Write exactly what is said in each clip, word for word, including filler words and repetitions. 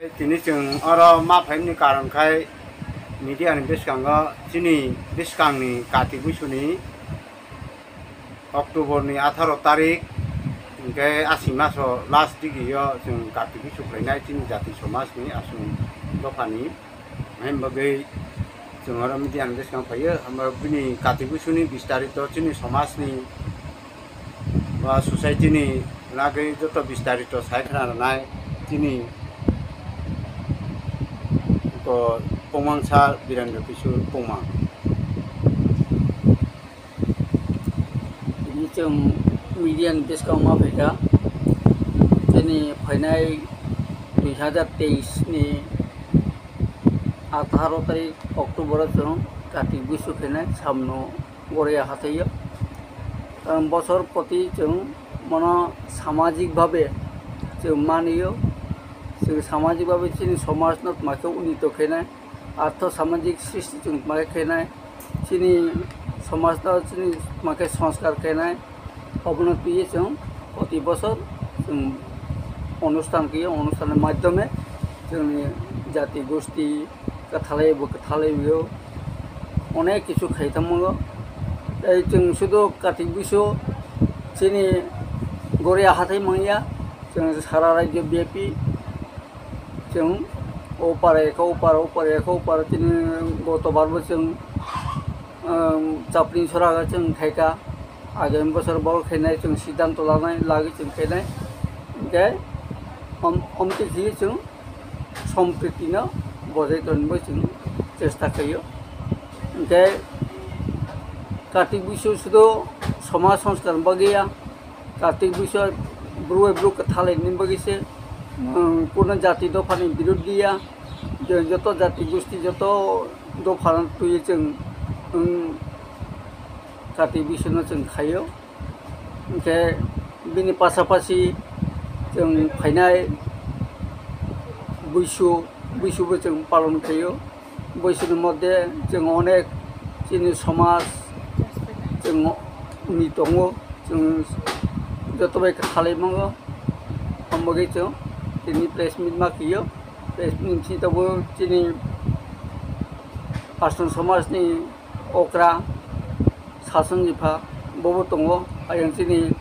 Tini chwng oro ma phaimani karon khai media ni bwskango chini bwskangni Kati Buisuni October ni atharo tarik, hinkhe asi maso last digi o chwng Kati Buisu khlainai chini jati somaj ni aswng dopha ni. Hain bagwi chwng oro media ni bwskango phaio, hwnba bini Kati Buisuni bistarito chini somaj ni ba society ni lagwi joto bistarito sai khna rwnai chini ko Pungmang sir Birendra Kishore Pungmang. Tini chwng media ni bwskango ma phaikha, chini phainai dui hazar teis ni atharo tarik October o chwng Kati Buisu khainai samno Goria hathai o. Karon bosor poti chwng mono samajik bhabe chwng manio, chwng samajik bhabe chini somaj no tma khe unito khainai, artho samajik sristi chwng tma khe khainai, chini somaj no chini tma khe sanskar khainai, obono twiwi chwng poti bosor chwng onusthan khaio, onusthan ni madhyome chwngni jati gosti kwthalai bo kwthalai bo onek kichu khai tongmano. Tei chwng sudu Kati Buisu chini Goria hathai manya, chwng sara rajyo byapi chwng o para ekha o para, o para ekha o para, chini goto bar bo chwng, um, chapling sora chwng khaikha. Agami bosor bol khainai chwng siddhanto lanai lagwi chwng khainai. Hinkhe om-, omtwi khe chwng sompriti no bojai tonwi chwng chesta khaio. Hinkhe Kartik Buisu sudu somaj sanskar bagwi ya, Kartik Buisu bru bai bru kwthalai ni bagwi se, um, kuno jati dophani birodhi ya, je joto jati gosti joto dophano twiwi chwng, um, Kartik Buisu no chwng khaio. Hinkhe bini pasapasi chwng phainai Buisu, Buisu bo chwng palon khaio. Buisuni moddhe chwng onek chini somaj chwng ni tongo, chwng joto bai kwthalai mango. Omo bagwi chwng tini press meet ma khio. Press meet si tabuk chini Ashton somaj ni okra, Sason Jipha, bobo tongo. Ayang chini,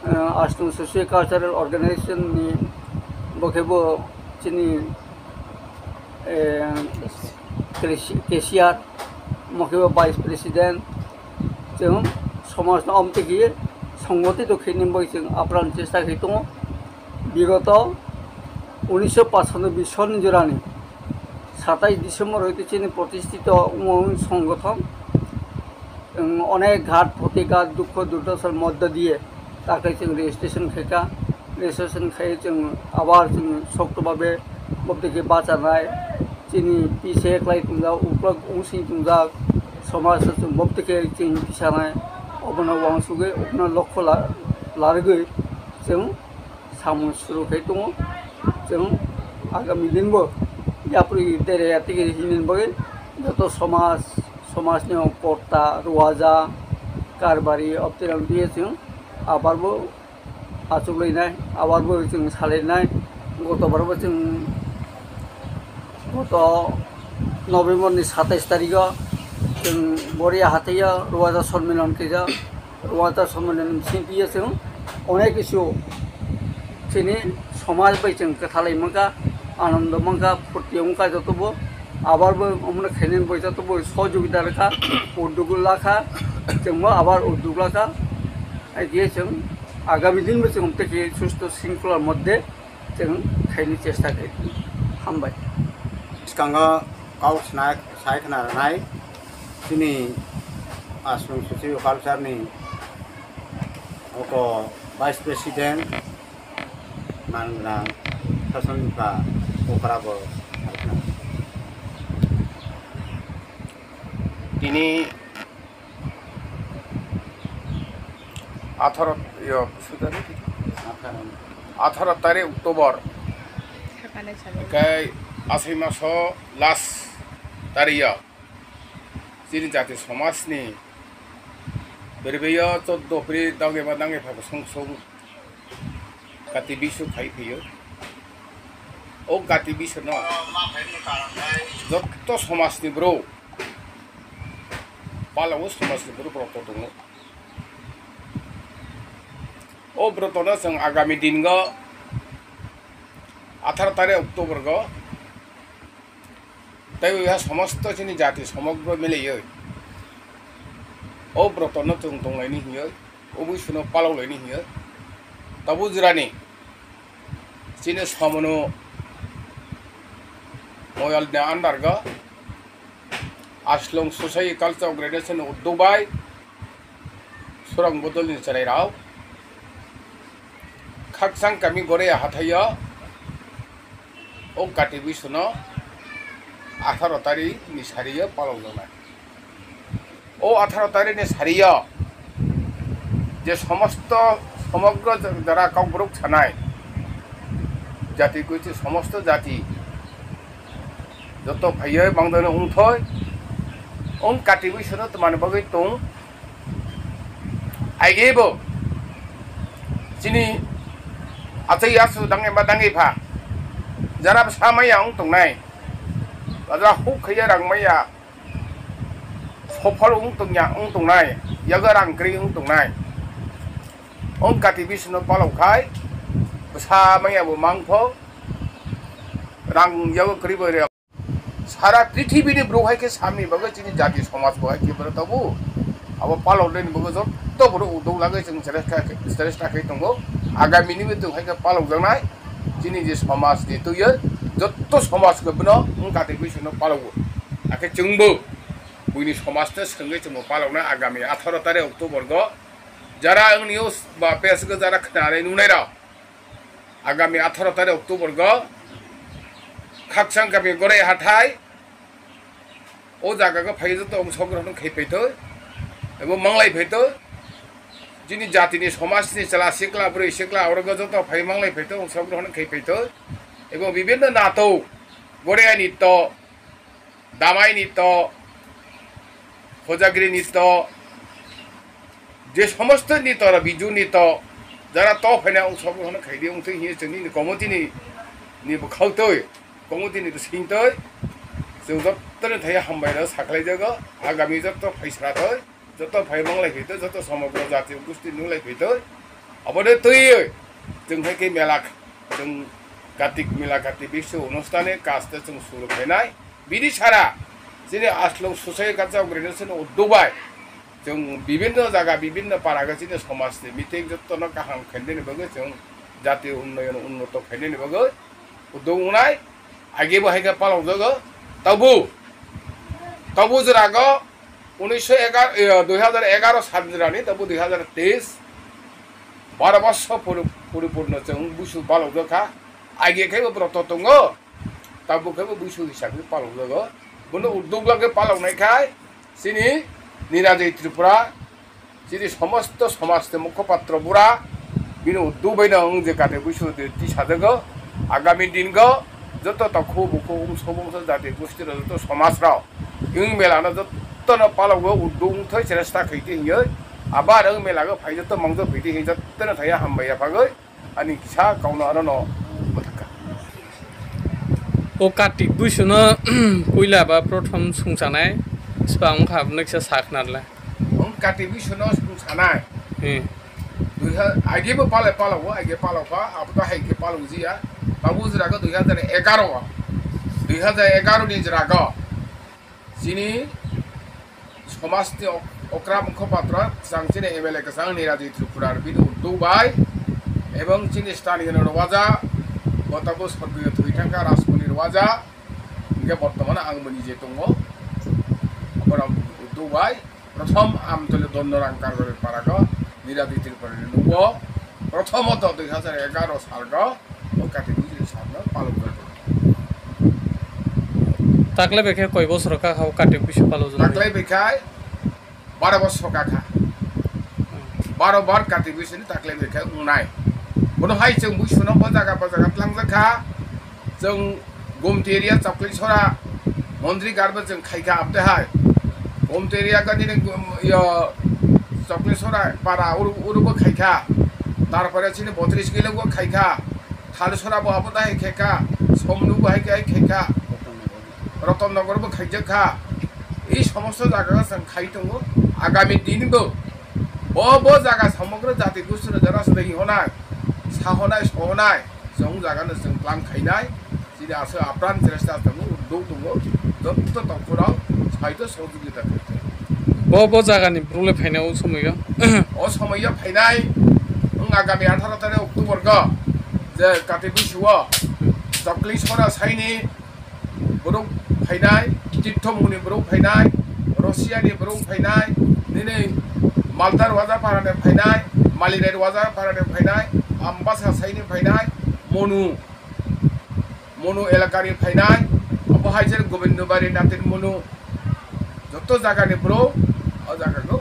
eh, Ashton Socio Cultural Organization ni bo khe bo chini, eh, K C R, mo khe bo Vice President. Chwng somaj no omtwi khe songgothito khe ni bagwi chwng apran chesta khe tongo. Bigoto unisho pachanobboi sonni jorani satais December hoite chini protistito wng songgothon, wng onek ghat, protighat, dukho, durdoshar moddho diye takhai chwng registration khaikha. Registration khai chwng abar chwng sokto babe bobdike bachanai, chini pise khlai tongjak, uklok wngsing tongjak, somaj chwng bobdike chwng tisanai, obono wangsugwi, obono lokho la-, larigwi chwng samung suru khai tongo. Chwng agami din bo yapri dere ya tigi hinin bagwi joto somaj, somaj ni korta, ruaja, karbari, obtirang diye chwng abar bo achuk lainai, abar bo chwng salainai. Goto bar bo chwng goto November ni satais tarikh o chwng Boria hathai o ruaja sonmilan khaijak. Ruata somani singphiya chwng onek kisu chini somaj bai chwng kwthalai mankha, anando mankha, phurti wngkha jotobo. Abar bo omono khainani bai jotobo sohojogita rwkha, uddog lakha, chwngbo abar uddog lakha. Hai khe chwng agami din bo chwng tei khe susto shringkhola moddhe chwng khaini chesta khe. Hambai. Bwskango kok snai sai khna rwnai chini Aswng Socio Culture ni oko Vice President mangrang Sason Bupha Okra bo sai khna. Tini atharo, yo, atharo tarik October, kai asai maso last tarik yo, chini jati somaj ni berbeyo choddo phri dangema dangepha song song kati bisu khai phiyo. O gati bisano jotto somajni borok, palawo somajni borok, borok to tongo. O brotono chwng agami dingo atharo tarik October go tei o somosto chini jati somogro milaiwi o brotono chwng tonglaini hinwi, o buisuno palok laini hinwi, tabuk jirani chini somono moyalni under go Aslong Society Culture Organization Dubai Surang bodolni chwrairok Khaksang kami Goreya hathaio o kati buisuno atharo tarikni sariyo palokjaknai. O atharo tarikni sariyo je somosto, somogro jara kokborok sanai jati gosti, somosto jati joto phaiyo bangdano wngthoi, o kati buisuno twmani bagwi tong. Aigebo chini achai asu dangwi ma dangwi pha, jara bwsa maya wng tongnai, jara huk khaiya rang maya, sofal wng tongya wng tongnai, yago rang kwrwi wng tongnai. O kati buisuno palok khai bwsa maya bo mang pho, rang yago kwrwi bo. Sara prithibini borok hai khe samni bagwi chini jati somaj bo hai khe borok tabuk abo paloknani bagwi jotto borok uduk lagwi chwng chesta khe, chesta khe tongo. Agamini bo chwng hai khe palokjaknai chini je somajni twiwi jotto somaj khe bono wngkha tei buisuno palogo. Hakhe chwngbo buini somajno swrwngwi chwngbo paloknai agami atharo tarik October go jara ang news ba page go jara khnanai nungnai rok. Agami atharo tarik October go Khaksang kami Gorai hathai, o jaga go phai joto ongsogrohon khai paitho ebo manglai phaitho. Chini jatini somajni chwla sikla, bwrwi sikla, oro go joto phai manglai phaitho, ongsogrohon khai paitho. Ebo bibinno nato, Gorai nitto, Damai nitto, Hojagiri nitto, je somosto nitto, Biju nitto, jara to phaina ongsogrohon khaidi wngthwi hinwi chwngni committee ni, ni bwkhaktwi, committee ni bwsingtwi chwng jottoni thaiwi hambai rok sakhlaijago. Agami jotto phaisratwi, joto phai manglai phaitwi, joto somogro jati gosti nunglai phaitwi, aboni twiwi chwng hai khe mela, chwng Kartik mela, Kartik bishu onustani kaste chwng suru khainai. Bini sara chini Aslong Society Culture Organization Dubai chwng bibinno jaga, bibinno para go chini somajni meeting jottono kaham khainani bagwi, chwng jati unnoyon unnoto khainani bagwi uduk wngnai. Age bo hai khe palokjago. Tabu, tabu jora go unisho egar, eh, dui hajar egaro sal jora ni, tabu dui hajar teis, baro boso puri-, puripurno chwng busu palokjak kha. Age khe bo borok to tongo, tabu khe bo busu hisabe palokjago. Bono uduk lagwi paloknai khai chini Nirajoi Tripura, chini somosto somajni mukhopatro bura, bini uduk bai no wng je kate buisu de tisajago. Agami din go joto tokhu bukhu wngso bongso jati gosti rok joto somaj rok wng mela no joto no palogo uduk wngthoi chesta khaidi hinwi, abar wng mela go phai joto mangjo phaidi hinwi joto no thaiya hambai ya phagwi. Ani kisa kauno aro no bwthakha. O Kartik buisuno puila ba prothom sungsanai sba wngkha, aboni kisa sakhnarle. Wng Kartik buisuno sungsanai. Hmm. Dui ha-, age bo palai palawo, age palokha, abo to hai khe palokjiya. Tabuk jora go dui hajar egaro, dui hajar egaro ni jora go. Chini somajni ok-, okra mukho patra kwchang chini M L A kwchang Nirajoi Tripura bini uduk bai ebong chini stani hino Rwaja, gotabo sorgiyo thwi thangkha Rajmoni Rwaja, hingke bortomano ang bini je tongo, borok uduk bai prothom Amtoli Dondorang Kargori Parago Nirajoi Tripura ni nugo, prothomot dui hajar egaro salgo. O Kati Bujri salno palokjak. Takle bekhe koi bosor ka kha o Kati Busu palokjak? Takle bekhe baro bosor ka kha. Baro bar Kati Busu ni takle bekhe wngnai. Bono hai chwng Busu no bo jaga bo jaga tlangjak kha. Chwng Gomti area Choklisora Mondri garbo chwng khai kha abte hai. Gomti area gani ni, um, yo, Choklisora para uru, uru bo khai kha. Tarpore chini botris kilo bo khai kha. Thalsora bo abo dai khe kha, Somnu bo hai khe hai khaikha, Ratan Nagar bo khaijak kha. Ei somosto jaga o chwng khai tongo. Agami din bo bo bo jaga samogro jati gosti no jara swdai honai, sahonai sohonai, chwng jaga no chwng plan khainai. Chini aswk apran chesta tongo, duk tongo, joto tongphuru saito sohojogita khainai. Bo bo jaga ni bwrwk le phainai o somoio? O somoio phainai, wng agami atharo tarikh October go, je kati bisi o Chokli sora saini borok phainai, Tirtho Muni borok phainai, Russia ni borok phainai, nini Malda Rwajapara ni phainai, Malirai Rwajapara ni phainai, Ambasa saini phainai, Monu, Monu elaka ni phainai, abo hai je Gobindobari Natir Monu, joto jaga ni borok o jaga go